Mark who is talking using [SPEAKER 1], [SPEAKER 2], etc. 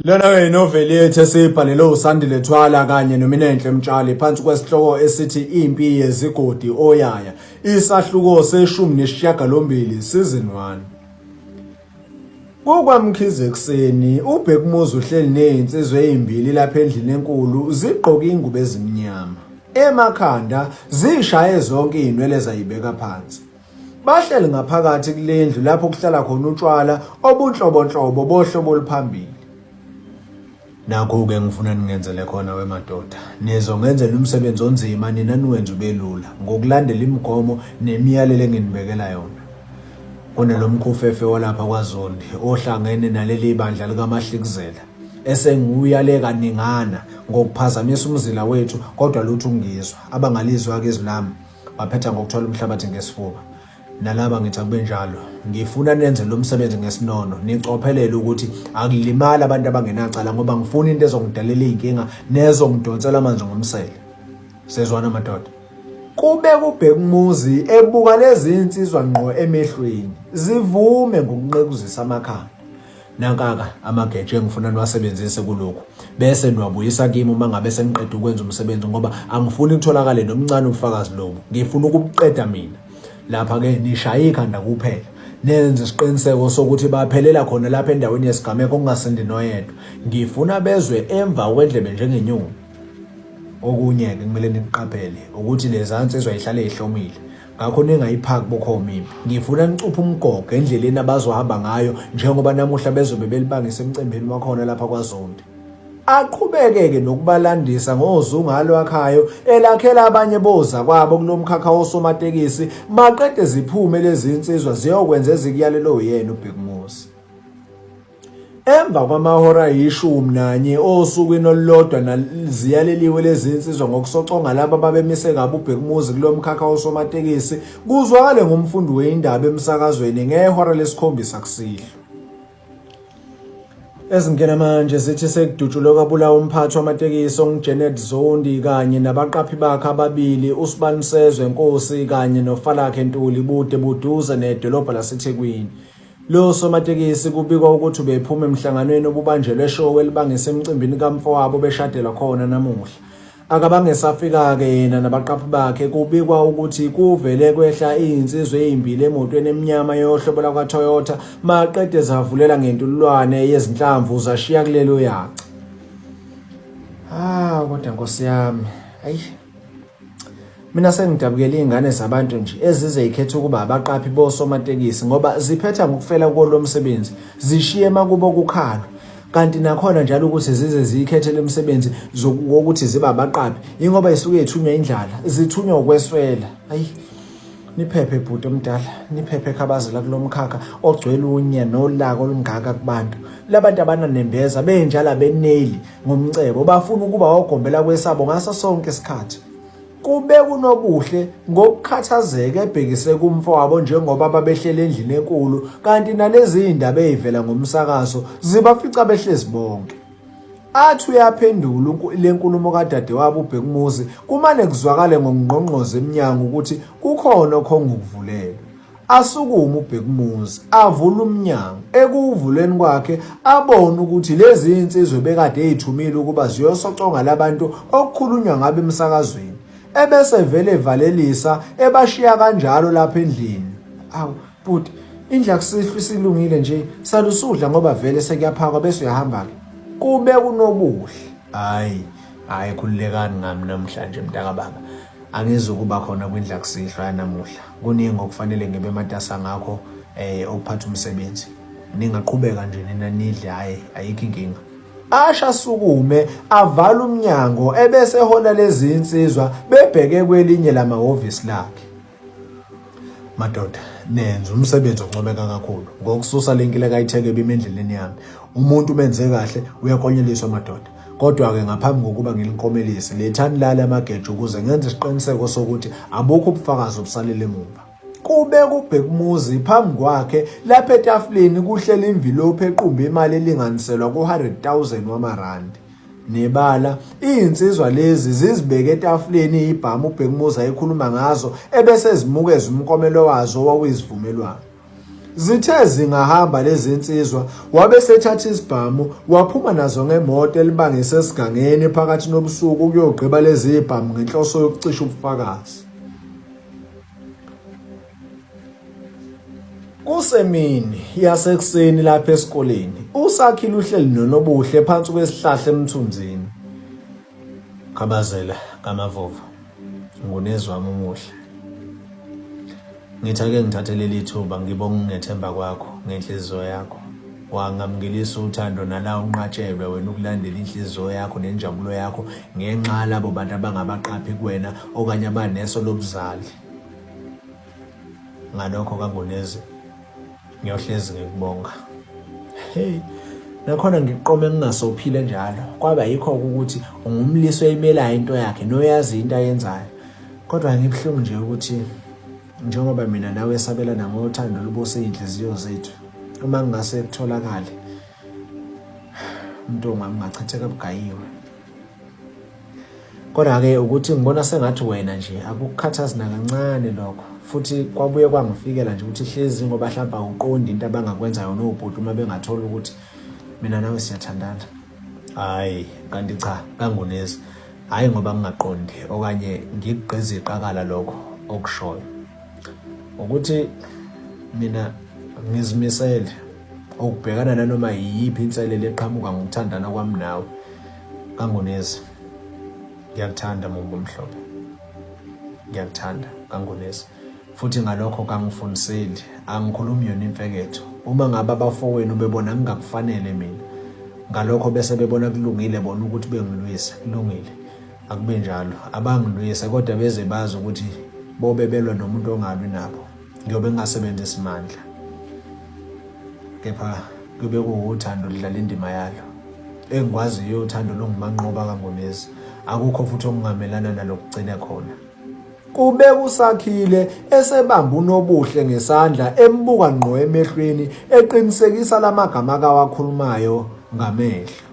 [SPEAKER 1] Lona-ke inoveli yethu esiyibhalelwe uSandile Thwala kanye noMinenhle Mtshali phansi kwesihloko esithi Impi Yezigodi Oyaya, isahluko seshumi nesishiyagalombili, season 1. KukwaMkhize ekuseni, uBhekumuzi uhleli nezinsizwa ezimbili lapha endlini enkulu zigqoke ingubo ezimnyama. Emakhanda zishaye zonke izinwele zayibeka phansi. Bahleli ngaphakathi kulendlu lapho kuhlala khona utshwala obunhlobonhlobo bohlobo oluphambili. Nakhu-ke ngifuna ningenzele khona wemadoda. Nizongenzela umsebenzi onzima nina niwenze ubelula ngokulandela imigomo nemiyalelo enginibekela yona. Kunalomkhufefe walapha kwaZondi ohlangene naleli bandla likaMahlikizela esenguyale kaningana ngokuphazamisa umzila wethu kodwa lutho ungizwa abangalizwa-ke izwi lami baphetha ngokuthola umhlabathi ngesifuba. Nalaba ngithi akube njalo. Ngifuna nenze lo msebenzi ngesinono, nicophelele ukuthi akulimali abantu abangenacala ngoba ngifuna into ezongidalela iy'nkinga nezongidonsela amanzi ngomsele. Sezwana madoda. Kube kuBhekumuzi ebuka lezi nsizwa ngqo emehlweni, zivume ngokunqekuzisa amakhanda. Nankaka amageja engifuna niwasebenzise kulokhu bese niwabuyisa kimi uma ngabe seniqeda ukwenza umsebenzi ngoba angifuni kutholakale nomncane ubufakazi lobu ngifuna ukubuqeda mina lapha ke nishaya ikhanda kuphela nenze isiqiniseko sokuthi baphelela khona lapha endaweni yesigameko kungasindi noyedwa ngifuna bezwe emva kwendlebe njengenyoni okunye-ke kumele nikuqaphele ukuthi leza nsizwa ihlale ihlomile Ngakho ningayiphaki bukhoma impi. Ngifuna nicuphe umgogo endleleni abazohamba ngayo njengoba namuhla bezobe belibangisa emcimbini wakhona lapha kwaZondi. Aqhubeke-ke nokubalandisa ngozungu alwakhayo elakhela abanye bozakwabo kulo mkhakha wosomatekisi maqede ziphume lezi nsizwa ziyokwenza ezikuyalelwe uyena uBhekumuzi. Emva kwamahora ayishumi nanye osukwini olulodwa ziyaleliwe lezi nsizwa ngokusoconga laba ababemise kabi uBhekumuzi kulo mkhakha wosomatekisi kuzwakale ngomfundi weyindaba emsakazweni ngehora lesikhombisa kusihlwa. Ezingena manje zithi sekudutshulwe kwabulawa umphathi wamatekisi onguJenet Zondi kanye nabaqaphi bakhe ababili uSibanisezwe Nkosi kanye noFalakhe Ntuli bude buduze nedolobha laseThekwini. Lo somatekisi kubikwa ukuthi ubephuma emhlanganweni obubanjelwe eshowe elibangise emcimbini kamfowabo obeshadelwa khona namuhla. Akabange esafika-ke yena nabaqaphi bakhe kubikwa ukuthi kuvele kwehla izinsizwa ezimbili emotweni emnyama yohlobo lakwaToyota maqede zavulela ngentululwane yezinhlamvu zashiya kulelo yaca. Ah kodwa nkosi yami ayi Mina sengidabukela iy'ngane zabantu nje ezize yikhetha ukuba abaqaphi bosomatekisi ngoba ziphetha ngokufela kuwo msebenzi zishiye emakubo kukhalwa kanti nakhona njalo ukuthi zize ziyikhethele umsebenzi wokuthi ziba abaqaphi ingoba isuke ithunywa indlala zithunywa ukweswela ayi niphephe bhuti omdala niphephe khabazela kulo mkhakha ogcwele unya nolaka olungaka kubantu labantu abananembeza benjalo abeneli ngomcebo bafuna ukuba ogombela kwesabo ngaso sonke isikhathi Kube kunobuhle ngokukhathazeka ebhekise kumfowabo njengoba babehleli endlini enkulu kanti nalezi zindaba ezivela ngomsakazo zibafica behlezi bonke. Athi uyaphendula le nkulumo kadadewabo uBhekumuzi kumane kuzwakale ngokungqongqoza emnyango ukuthi kukhona okhonga ukuvulelwa. Asukume uBhekumuzi avule umnyango. Ekuwuvuleni kwakhe abone ukuthi lezi zinsizwa ebekade eyithumile ukuba ziyosoconga labantu okukhulunywa ngabo emsakazweni. Ebese vele evalelisa ebashiya kanjalo lapha endlini. Awu bhuti, indlu akusihlwa isilungile nje, salusudla ngoba vele sekuyaphakwa bese uyahamba-ke. Kube kunobuhle. Hhayi, hhayi khululekani ngami namhlanje mntakababa. Angizukuba khona kwindlu yakusihlwa yanamuhla. Kuningi okufanele ngibe matasa ngakho eh okuphatha umsebenzi. Ningaqhubeka nje nina nidle hhayi ayikho inkinga. Asha asukume avala umnyango ebese ehola lezi insizwa bebheke kwelinye lamahhovisi lakhe. Madoda, nenza umsebenzi oncomeka kakhulu ngokususa le nkile kayitheke ebime endleleni yami. Umuntu umenze kahle uyakonyeliswa madoda. Kodwa-ke ngaphambi kokuba ngilinkomelise, lethani lale amageja ukuze ngenze isiqiniseko sokuthi abukho ubufakazi obusalele emuva. Kube kuBhekumuzi phambi kwakhe lapha etafuleni kuhleli imvilophi equmbe imali elinganiselwa ku-100 000 wamarandi. Nebala, izinsizwa lezi zizibeke etafuleni ibhamu uBhekumuzi ayekhuluma ngazo ebese zimukeza umkomelo wazo owawuyisivumelwano. Zithe zingahamba lezi nsizwa wabe sethatha isibhamu waphuma nazo ngemoto elibangise esigangeni phakathi nobusuku ukuyogqiba lezi zibhamu ngenhloso yokucisha ubufakazi. Kusemini yasekuseni lapha esikoleni, uSakhile uhleli noNobuhle phansi kwesihlahla emthunzini. Khabazela kaMavovo, ngunezwi wami omuhle. Ngithi ake ngithathe leli thuba ngibonge ukungethemba kwakho ngenhliziyo yakho. Wangamukelisa uthando nala unqatshelwe wena ukulandela inhliziyo yakho nenjabulo yakho ngenxa yalabo bantu abangabaqaphi kuwena okanye abaneso lobuzali. Ngalokho kaNgonezi ngiyohlezi ngikubonga. Hey, nakhona ngiqome ngingasophile njalo. Kwaba yikho ukuthi ungumlisi oyimelayo into yakhe noyazi into ayenzayo. Kodwa ngibuhlungu nje ukuthi njengoba mina nawe sabelana ngothando olubuse iy'nhliziyo zethu uma kungase kutholakale umuntu wami ungachitheka bugayiwe. Kodwa-ke ukuthi ngibona sengathi wena nje akukukhathazi nakancane lokho futhi kwabuye kwangifikela nje ukuthi hlezi ngoba mhlawumbe awuqondi into abangakwenza yona obhuti uma bengathola ukuthi mina nawe siyathandana. Hhayi kanti cha kangunezi hhayi ngoba ngingaqondi okanye ngikugqiza iqakala lokho okushoyo ukuthi mina ngizimisele ukubhekana nanoma yiyiphi inselelo eqhamuka ngokuthandana kwami nawe Kangonezi ngiyakuthanda mumbu omhlophe ngiyakuthanda Kangonezi futhi ngalokho kangifuniseli angikhulumi yona imfeketho uma ngabe abafowenu bebona ngingakufanele mina ngalokho bese bebona kulungile bona ukuthi bengilwise kulungile akube njalo abangilwise kodwa beze bazi ukuthi bobe belwa nomuntu ongalwi nabo ngiyobe ngingasebenzisi mandla kepha kuyobe kuwuthando ludlala indima yalo engikwaziyo uthando lungumanqoba kaNgomezi akukho futhi okungamelana nalo kugcine khona Kube kusakhile esebamba uNobuhle ngesandla embuka ngqo emehlweni eqinisekisa lamagama akawakhulumayo ngamehlo.